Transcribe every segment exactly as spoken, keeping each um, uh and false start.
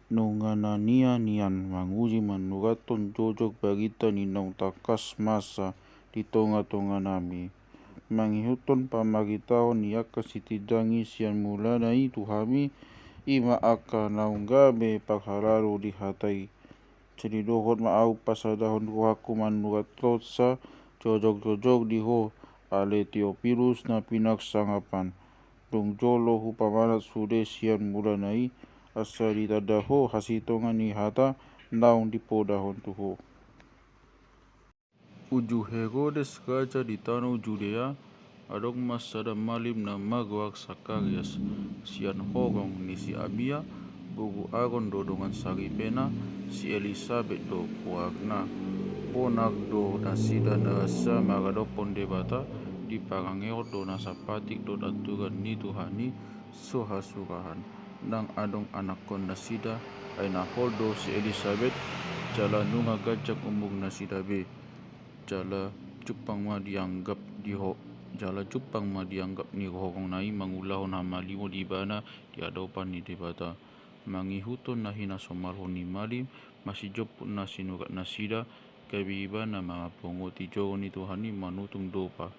Nunga na nian nian manguji manugathon jojok barita ni naung tangkas masa di tonga-tonga nami. Mangihuthon pamaritahon ni angka sitindangi sian mulana i tu hami, i ma angka naung gabe parhalado di hata i. Sai didohot ma ahu pasadahon rohangku manugathonsa jojok-jojok di ho, ale Teopilus na pinarsangapan. Dung jolo hupamanat sude sian mulana i, asa ditanda ho hasintongan ni hata naung dipodahon tu ho. Uju Herodes raja di tano Judea, adong ma sada malim na margoar Sakarias, sian horong ni si Abia, boru Aron do dongan saripena, si Elisabet do goarna. Bonar do nasida na rasa maradophon Debata, diparangehon do na sapatik dohot aturan ni Tuhan i so hasurahan. Ndang adong anakkon nasida, ai na hol do si Elisabet, jala nunga ganjang umur nasida be. Jala jumpang ma dianggap di ho, jala jumpang ma dianggap ni horongna i mangulahon hamalimon ibana di adopan ni Debata. Mangihuthon na hinasomalhon ni malim, masijomput na sinurat nasida, gabe ibana mangapongoti joro ni Tuhan i manutung dopa.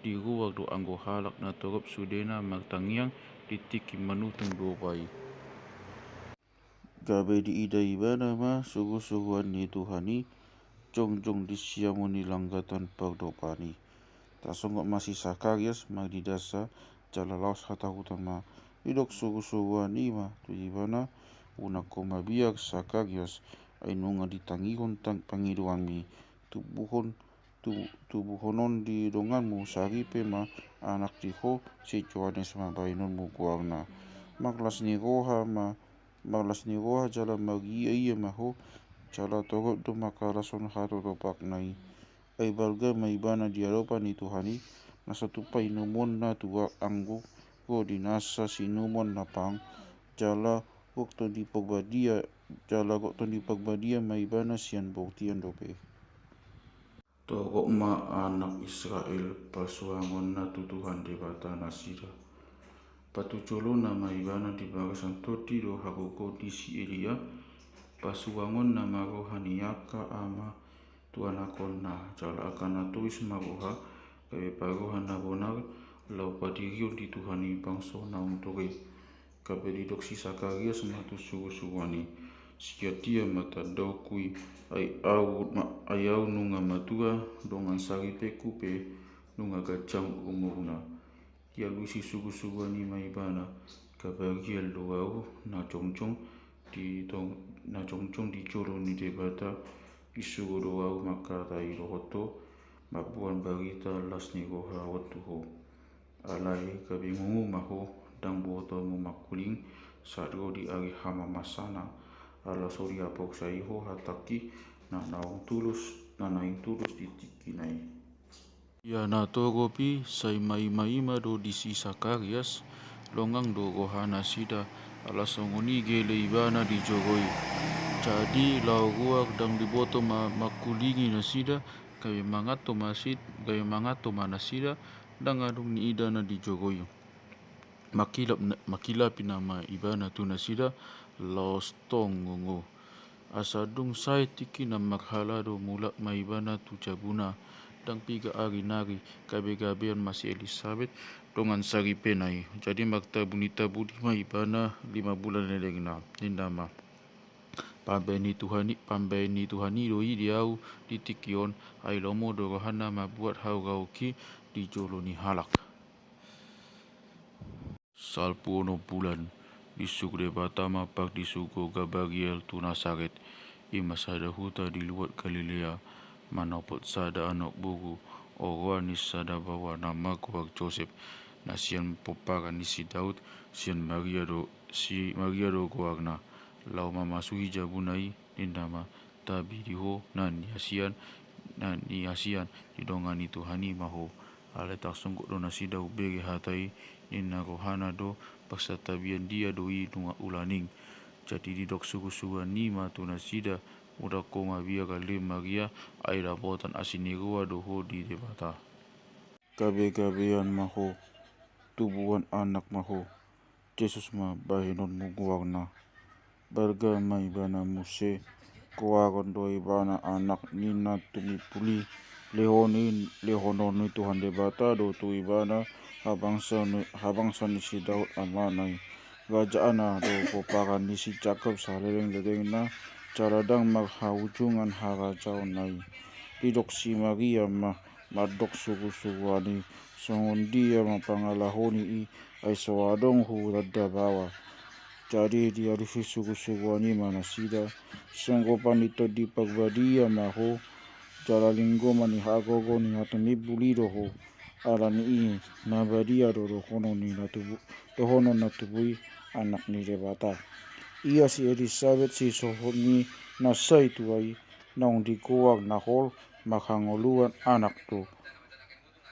Diruar do anggo halak na torop sudena martangiang di tingki manutung dopa i. Gabe diida ibana ma surusuruan ni Tuhan i jongjong di siamun ni langgatan pardopaan i. Tasonggot ma si Sakarias marnidasa jala laos hatahutan ma. Didok surusuruan i ma tu ibana, unang ho mabiar Sakarias, ai nunga ditangihon tang pangidoanmi, tubuhon tu, tubuhonon di donganmu saripe ma anak di ho, si Johannes ma bahenonmu goarna. Marlas ni roha ma, marlas ni roha jala margiaia ma ho, jala torop do mangkalashon hatotopakna i. Ai balga ma ibana di adopan ni Tuhan i, na so tupa inumonna tu anggur di nasa siinumon na pang, jala gok Tondi Parbadia, jala gok Tondi Parbadia ma ibana sian bortian dope. Torop ma anak Israel pasuangonna tu Tuhan Debata nasida. Patujolona ma ibana di bagasan tondi do hagogoon ni si Elia, pasuangonna ma roha ni angka ama tu anakkonna, jala angka na tois ma roha, gabe parroha na bonar, laho padirion di Tuhan i bangso naung tore. Gabe didok si Sakarias ma tu surusuruan i, sian dia ma tandaonku i, ai ahu ma, ai ahu nunga matua, dongan saripeku pe nunga ganjang umurna. Dialusi surusuruan i ma ibana, gabe arial do ahu na jongjong di tong, na jongjong di jolo ni Debata, disuru do ahu mangkatai dohot ho, mamboan barita las ni roha on tu ho. Alai gabe ngungu ma ho, ndang botomu mangkuling, sahat ro di ari hamamasana, ala so dihaporseai ho hatangki, na naung tulus, na naeng tulus di tingkina i. Ia na torop i sai maimaima do di si Sakarias, longang do rohanasida, ala songon i gele ibana di joro i. Jadi laho ruar ndang diboto ma mangkulingi nasida, gabe manganto ma si, gabe manganto ma nasida, ndang adong niidana di joro i. Mangkilap na, mangkilapi nama ibana tu nasida, laos tong ngungu. Asa dung sae tingkina marhalado mulak ma ibana tu jabuna, ndang piga ari nari, gabegabean ma si Elisabet, dongan saripena i. Jadi martabunitabuni ma ibana lima bulan lelengna, ninna ma. Pambaen ni Tuhan i, pambaen ni Tuhan i do i di ahu di tingki on, ai lomo do rohana mambuat hauraonki di jolo ni halak. Salpu onom bulan, disuru Debata ma pardisuruon Gabariel tu Nasaret, i ma sada huta di luat Galilea, manopot sada anak boru, oroan ni sada baoa na margoar Josep, na sian pomparan ni si Daud, sian Maria do, si Maria do goarna. Laho mamasuhi jabuna i, ninna ma, tabi di ho na niasian, na niasian, didongani Tuhan i ma ho. Alai tarsonggot do nasida umbege hata i, ninna rohana do, parsantabian dia do i nunga ulaning. Jadi didok surusuruan i ma tu nasida, unang ho mabiar ale Maria, ai dapotan asi ni roha do ho di Debata. Gabegabean ma ho, tubuan anak ma ho, Jesus ma bahenonmu goarna. Balga ma ibana muse, goaron do ibana anak ni na tumimbul i. Lehon i, lehonon ni Tuhan Debata do tu ibana habangsa ni, habangsa ni si Daud amana i. Rajaanna do pomparan ni si Jakob salelenglelengna, jala ndang marhaujungan harajaonna i. Didok si Maria ma mandok surusuruan i, songon dia ma pangalaho ni i, ai so adong hutanda baoa. Jadi dialusi surusuruan i ma nasida, songon paninta ni Tondi Parbadia ma ho, jala linggoman ni hagogoon ni na tumimbul i do ho. Alani i na badia do dohonon ni na tubu, dohonon na tubu i, anak ni Debata. Ia si Elisabet sisohot ni na sai tua i, naung digoar Nahor, marhangoluan anak do.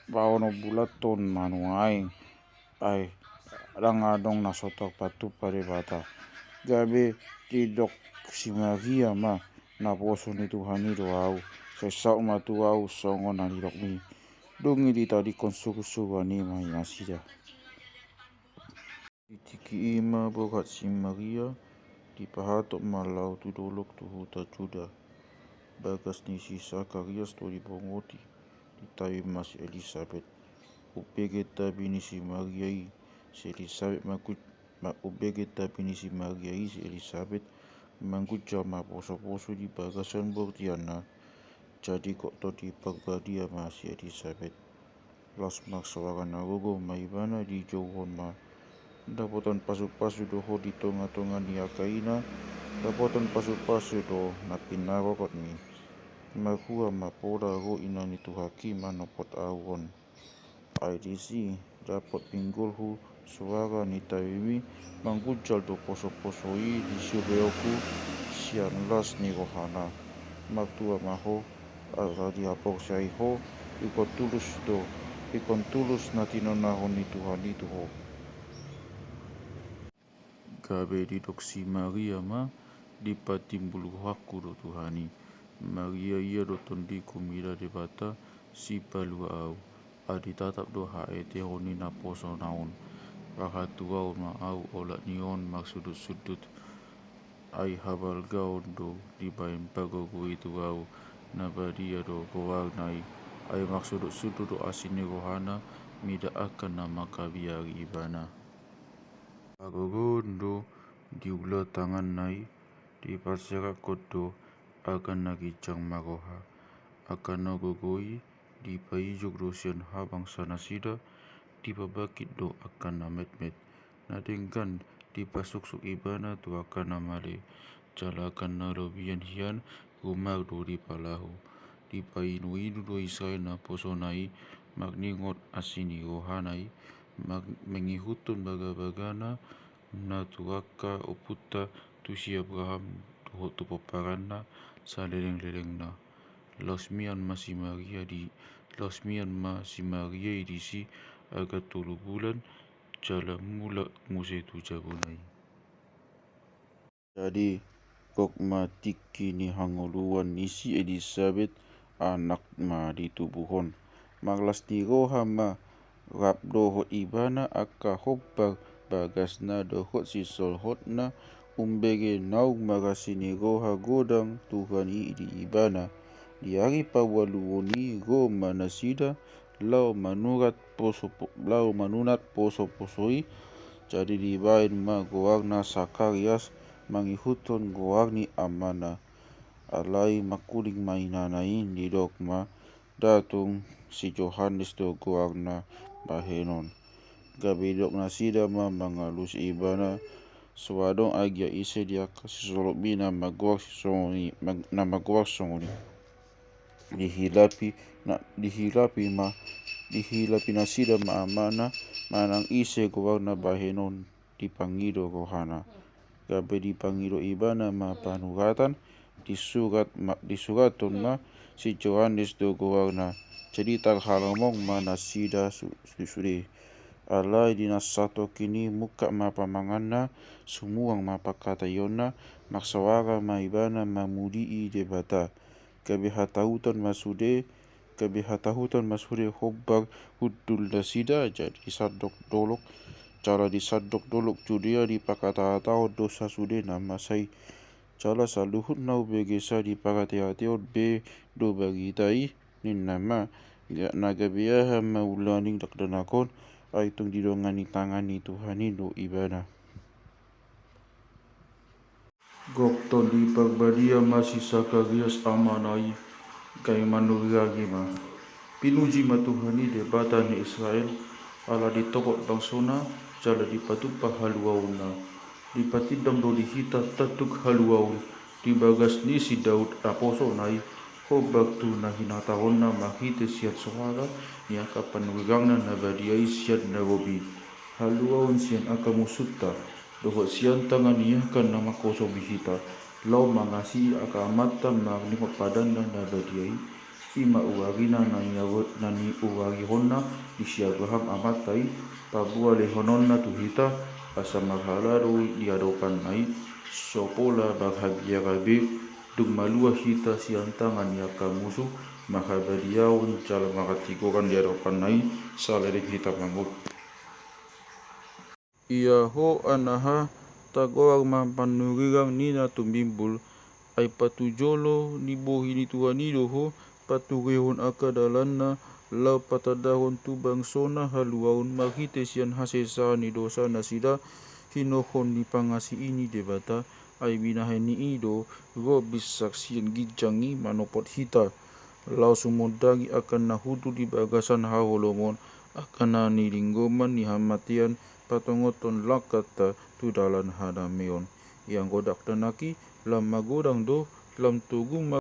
Baono bulan ton ma nuaeng, ai ndang adong na so tarpatupa Debata. Gabe didok si Maria ma, naposo ni Tuhan i do ahu, sai saut ma tu ahu songon na nidokmi. Dung i ditadingkon surusuruan i ma nasida. Di tingki i ma borhat si Maria, dipahatop ma laho tu dolok tu huta Juda. Bagas ni si Sakarias do dibongoti, ditaibi ma si Elisabet. Umbege tabi ni si Maria i, si Elisabet mangku-, ma-, umbege tabi ni si Maria i si Elisabet, mangunjal ma posoposo di bagasan bortianna. Jadi gok Tondi Parbadia ma si Elisabet. Laos marsoara na gogo ma ibana dijouhon ma. Dapotan pasupasu do ho di tongatonga ni angka ina, dapotan pasupasu do na pinarorotmi. Marhua ma pola ro ina ni Tuhanki manopot ahu on. Ai disi dapot pinggolhu soara ni tabimi, mangunjal do posoposo i di subeonku sian las ni rohana. Martua ma ho, ala dihaporseai ho, ingkon tulus do, ingkon tulus na tinonahon ni Tuhan i tu ho. Gabe didok si Maria ma, dipatimbul rohangku do Tuhan i. Maria ia do tondiku mida Debata, sipalua ahu. Ai ditatap do haetehon ni naposona on. Parhatuaon ma ahu olat ni on marsudutsudut. Ai habalgaon do dibaen pagogoi tu ahu, na badia do goarna i. Ai marsudutsudut do asi ni rohana mida angka na mangkabiari ibana. Pagogoon do diula tanganna i, diparserakhon do angka na ginjang marroha. Angka na gogo i dipaijur do sian habangsa nasida, dipabangkit do angka na metmet. Na denggan dipasuksuk ibana tu angka na male, jala angka na lobian hian gumar do dipalaho. Dipainuinu do Israel naposona i, marningot asi ni rohana i, mar-, mangihuthon bagabagana, na tu angka ompunta, tu si Abraham dohot tu pomparanna salelenglelengna. Laos mian ma si Maria di, laos mian ma si Maria i disi, arga tolu bulan, jala mulak muse tu jabuna i. Jadi gok ma tingki ni hangoluan ni si Elisabet, anak ma ditubuhon. Marlas ni roha ma rap dohot ibana angka hombar bagasna dohot sisolhotna, umbege naung marasi ni roha godang Tuhan i di ibana. Di ari paualuon i ro ma nasida laho manurat poso-, laho manunat posoposo i. Jadi dibaen ma goarna Sakarias mangihuthon goar ni amana. Alai mangkuling ma inana i, didok ma, ndada tung si Johannes do goarna bahenon. Gabe didok nasida ma mangalusi ibana, so adong agia ise di angka sisolhotmi na magoar songon i, mag-, na magoar songon i. Dihilapi, na, dihilapi ma, dihilapi nasida ma amana, manang ise goarna bahenon, dipangido rohana. Gabe dipangido ibana ma panuratan, disurat ma, disurathon ma, si Johannes do goarna. Jadi tarhalomong ma nasida su-, su-, sude. Alai di na satongkin i mungkap ma pamanganna, sumuang ma pangkataionna, marsoara ma ibana mamulii Debata. Gabe hatahuton ma sude, gabe hatahuton ma sude hombar hundul nasida, jadi sandok dolok Jala di sandok dolok Judea dipangkatahatahon do sasudena ma sai. Jala saluhut na umbegesa dipangkateateon be do barita i, ninna ma, na gabe aha ma ulaning dakdanak on, ai tung didongani tangan ni Tuhan i do ibana. Gok tondingi Parbadia ma si Sakarias amana i, gabe manurirang i ma. Pinuji ma Tuhan i Debata ni Israel, ala ditopot bangsona, jala dipatupa haluaonna. Dipatindang do di hita tantuk haluaon, di bagas ni si Daud naposona i, hombar tu na hinatahonna marhite sian soara ni angka panurirangna na badia i sian na robi. Haluaon sian angka musunta, dohot sian tangan ni angka na mangkosomi hita, laho mangasii angka amanta marningot padanna na badia i. I ma uarina na niuarihonna di si Abraham amanta i, paboa lehononna tu hita, asa marhalado di adopanna i, so pola marhabiaran be, dung malua hita sian tangan ni angka musu, marhabadiaon jala marhatigoran di adopanna i, saleleng hita mangolu. Ia ho anaha, tagoar ma panurirang ni na tumbimbul, ai patujolo ni bohi ni Tuhan i do ho, paturehon angka dalanna, laho patandahon tu bangsona haluaon marhite sian hasesaan ni dosa nasida, hinohon ni pangasii ni Debata, ai binahen ni i do, ro binsak sian ginjang i manopot hita. Laho sumondangi angka na hundul di bagasan haholomon, angka na nilinggoman ni hamatean, patongothon langkanta tu dalan hadameon. Ianggo dakdanak i, lam magodang do, lam togu ma